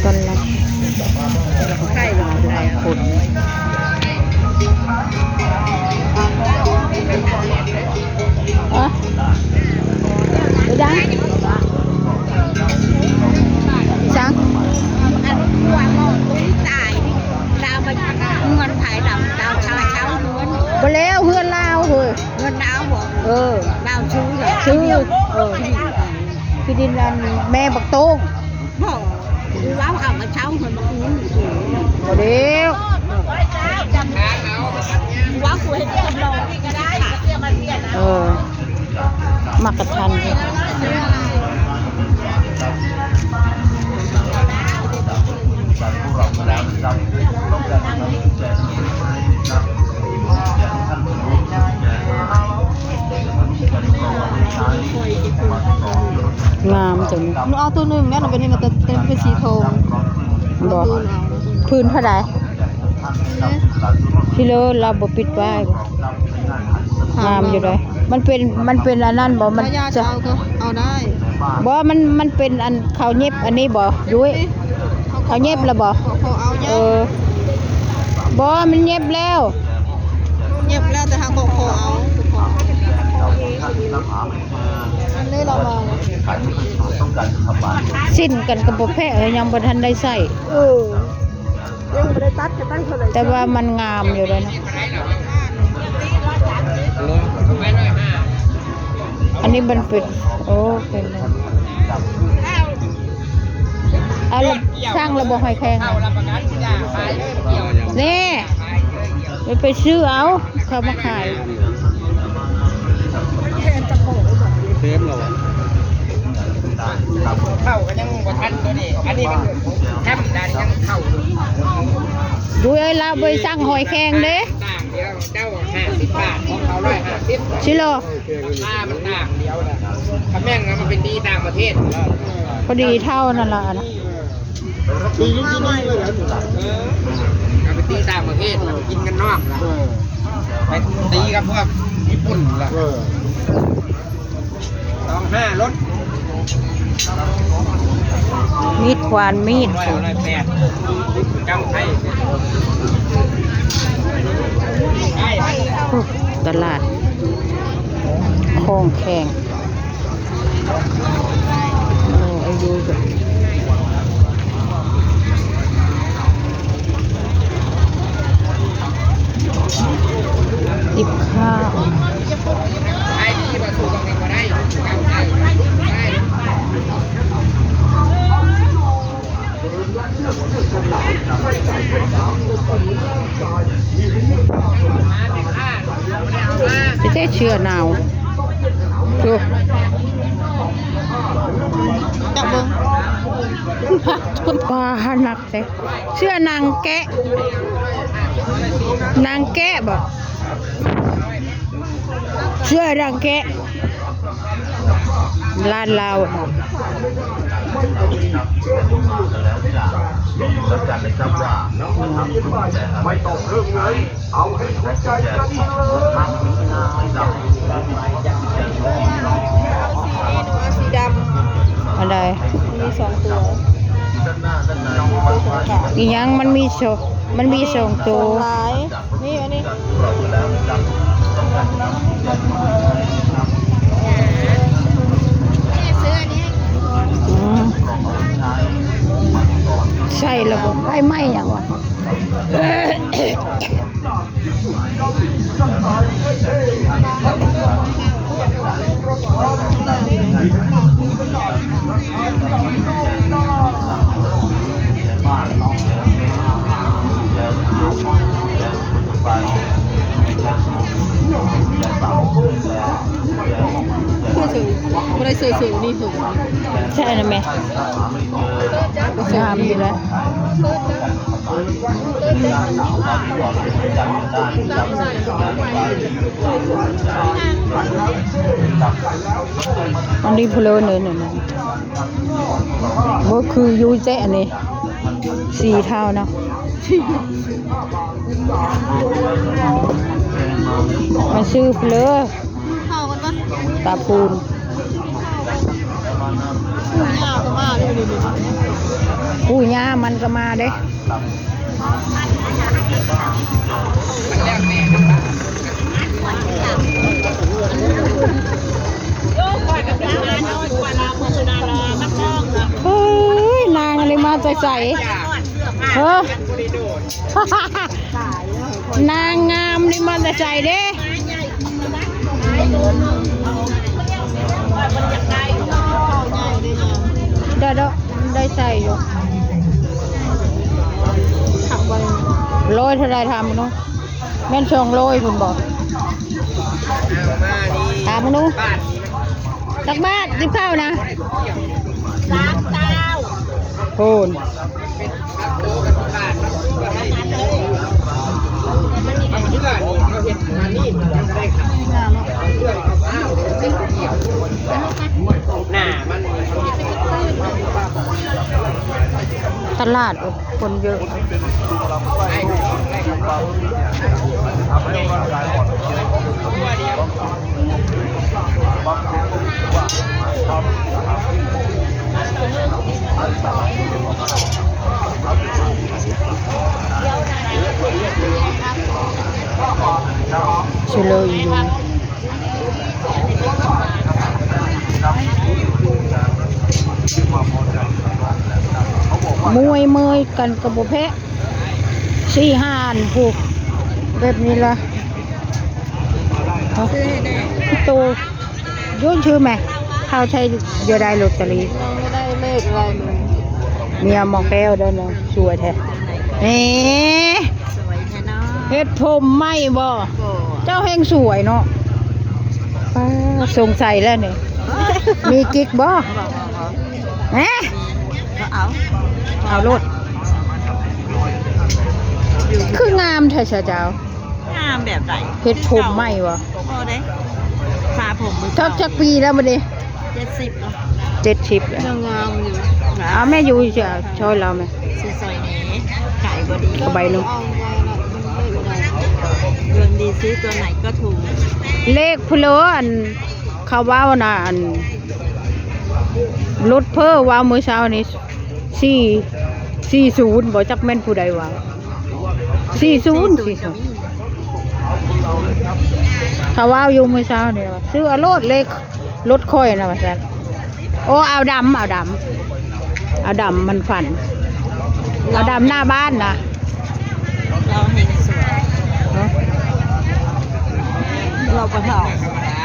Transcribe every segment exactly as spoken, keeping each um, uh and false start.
ต้อนรับ ใช่หรอ คน อะ ไปดัง สัง อันตัวหมอตุ้ยตาย ลาวมาเงินไผลาว ลาวชาวเช้าเงิน บ่แล้ว เฮือนลาวเฮ้ย เงินลาวบ่ เออ ลาวซื้อเหรอ ซื้อ เออ ที่ดินอันแม่บักโต้ง บ่ ลาวเขามาเช้าเงินมาคืน บ่แล้ว ลาวกูเห็นจำลองนี่ก็ได้ เออ มักกะทัน งามจัง หนูเอาตัวหนึ่งนะ หนูเป็นนี่นะ แต่แต่เป็นสีทอง บ่ เอาตัวหนึ่งเอา พื้นเท่าใด พี่เลิศ เราบ่ปิดไว้บ่ งามอยู่เลย มันเป็น มันเป็นอันนั้นบ่ มัน ถ้าย่าจะ จะเอาก็เอาได้ บ่ มัน มันเป็นอันเขาเย็บอันนี้บ่ ยุ้ย เขาเย็บแล้วบ่ เขาเขาเอา เอ เย็บ อ บ่ มันเย็บแล้ว เย็บแล้ว แต่เขาก็เขาเอา อันนี้เรามา สิ้นกันก็บ่แพ้ เอ้ย ยังบ่ทันได้ใส่ เออ ยังบ่ได้ตัด ก็ตั้งเท่าไหร่ แต่ว่ามันงามอยู่เลยนะ อันนี้มันเป็น โอ้ เป็น เอาละ ช่างระบบหอยแครง นี่ ไป ไปซื้อเอา เขามาขาย เต็มแล้วอะ เข้าก็ยังบ่ทันตัวนี้ อันนี้มันแคมด้านยังเข้าอยู่ ดูไอ้ลาวไปสั่งหอยแครงเด้ ต่างเดียว เจ้าห้าสิบบาท ของเขาร้อยห้าสิบ ชิโล ราคามันต่างเดียวนะ ถ้าแม่งนะมันเป็นดีต่างประเทศ พอดีเท่านั่นละนะ เออ เอาไปตีต่างประเทศ กินกันนอกนะ เออ ไปตีกับพวกญี่ปุ่นล่ะ เออ สองห้าลด มีดขวานมีด ร้อย ร้อยแปด จำไทย ตลาดคลองแคง เออ อายุก็ ติบข้าว ไม่ใช่เชื้อหนาว ดู จับเบิ่ง ปลาหนักเลย เสื้อนางแกะ นางแกะบ่ เสื้อนางแกะ ร้านลาว เอาสีนี้ หนูเอาสีดำ อันใด มีสองตัว ตัวขาวๆ อีหยัง มันมีสอง มันมีสองตัว สองลาย นี่ อันนี้ แม่ซื้ออันนี้ให้กินก่อน อืม ใช่แล้วบ่ ไฟไหม้หยังวะ คือสูง บ่ได้ใส่สูง นี่สูง ใช่นะแม่ งามอยู่แล้ว อันนี้เพลินเลยเนี่ยนะ บ่คือยูเจอันนี้ สีเทาเนาะ มันชื่อเพลอ เข้ากันปะ ตาปูน ผู้ย่ามันก็มาเด้ เฮ้ย นางอะไรมาแต่ใส เฮ้อ นางงามนี่มาแต่ใสเด้ ได้ดอก ได้ใส่อยู่ ร้อยเท่าไรถามมึงเนาะ แม่นสองร้อยคุณบอก ถามมึงเนาะ จักบาท สิบเก้านะ โพน ตลาด คนเยอะ เฉลยอยู่ มวยเมยกันกระโบแพะ สี่ห้าอันผูก แบบนี้ละ ซื้อให้แน่ โต ยุ่นชื่อไหม เขาใช้เยอะได้ลอตเตอรี่ ไม่ได้เลขอะไรเลย เมียหมอแก้วเด้อเนาะ สวยแท้ นี่ สวยแท้เนาะ เฮ็ดผมใหม่บ่ บ่ เจ้าแห่งสวยเนาะ ป้า สงสัยแล้วนี่ มีกิ๊กบ่ บ่ บ่ บ่ แหม ก็เอา เอาโลด อยู่ คืองามแท้เจ้า งามแบบไหน เฮ็ดผมใหม่บ่ บ่ได้ สระผมมือ จัก เก่า จักปีแล้วบัดนี้ เจ็ดสิบแล้ว เจ็ดสิบแล้ว ยังงามอยู่ เอาแม่อยู่เฉยๆ ช่วยเราไหม สวยๆ นี่ ขายบ่ดี เอาใบหนึ่ง เอาใบละ มันไม่ได้ ดวงดีซื้อตัวไหนก็ถูก เลขพะโลอัน เขาเว้านะ อัน รถเพ้อเว้ามื้อเช้านี้ สี่ สี่ศูนย์ บ่จักแม่นผู้ใดเว้า สี่ศูนย์ สี่ศูนย์ เขาเว้าอยู่มื้อเช้านี่ว่า ซื้อเอาโลดเลขรถข่อยนะว่าซั่น โอ้ เอาดำ เอาดำ เอาดำมันฝัน เอาดำหน้าบ้านนะ เราเฮงสวย ฮะ เราก็เท่า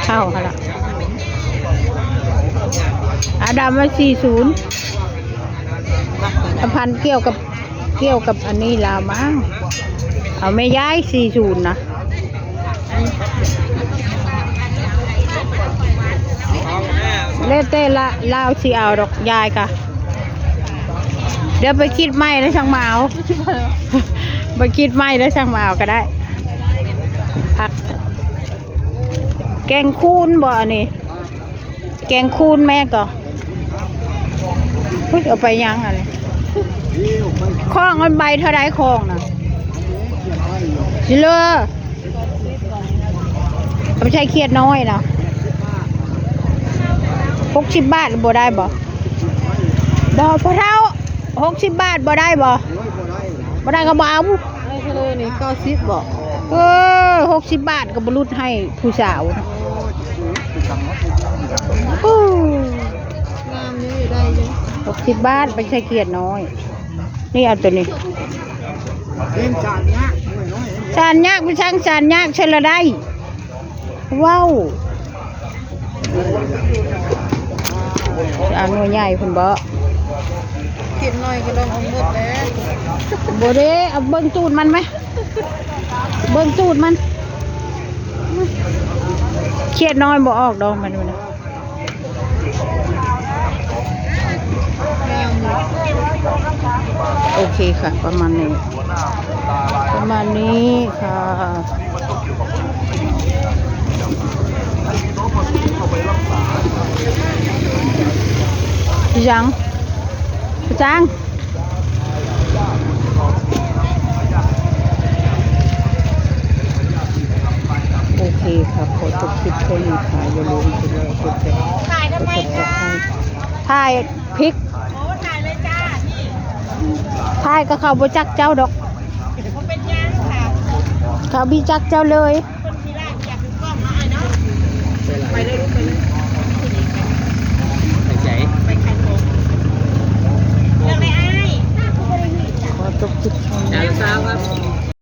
เท่าหั่นละ เอาดำไว้สี่ศูนย์ มักตัวใด พันเกี่ยวกับ เกี่ยวกับอันนี้ลาวมั้ง เอาแม่ยายสี่ศูนย์นะ แล้วแต่ละลาวสิเอาดอกยายกะ เดี๋ยวไปคิดใหม่แล้วช่างมาเอา ไปคิดใหม่แล้วช่างมาเอาก็ได้ ผัก แกงคูนบ่อันนี้ แกงคูนแม่ก็ เฮ้ย เอาไปยังอันนี้ ของมันใบเท่าใดของน่ะ สิเลอ เอาไปใช้เขียดน้อยนะ หกสิบบาทบ่ได้บ่ บ่ พ่อเฒ่า หกสิบบาทบ่ได้บ่ บ่ได้ก็บ่เอา ไอ้ทะเลนี่เก้าสิบบ่ เออ หกสิบบาทก็บ่ลดให้ผู้สาวนะ โอ้ งามอยู่ ได้อยู่ หกสิบบาทไปใช้เขียดน้อย นี่เอาตัวนี้ เล่นจานเนี้ยหน่อยน้อย จานยากไปช่างจานยากใช่ละได้ ว้าว เอาหน่วยใหญ่พุ่นบ่ เขียดน้อยก็ลองเอาหมดแล้ว บ่ได้ เอาเบิ่งตูดมันไหม เบิ่งตูดมัน เขียดน้อยบ่ออกดอกมันดูนะ โอเคค่ะ ประมาณนี้ ประมาณนี้ค่ะ ยัง จัง โอเคค่ะ ขอจบคลิปเท่านี้ค่ะ อย่าลืมกดไลค์กดแชร์ ถ่ายทำไมคะ กดติดตาม ถ่ายพริก พายก็เขาบ่จักเจ้าดอก บ่เป็นหยังค่ะ เขาบ่จักเจ้าเลย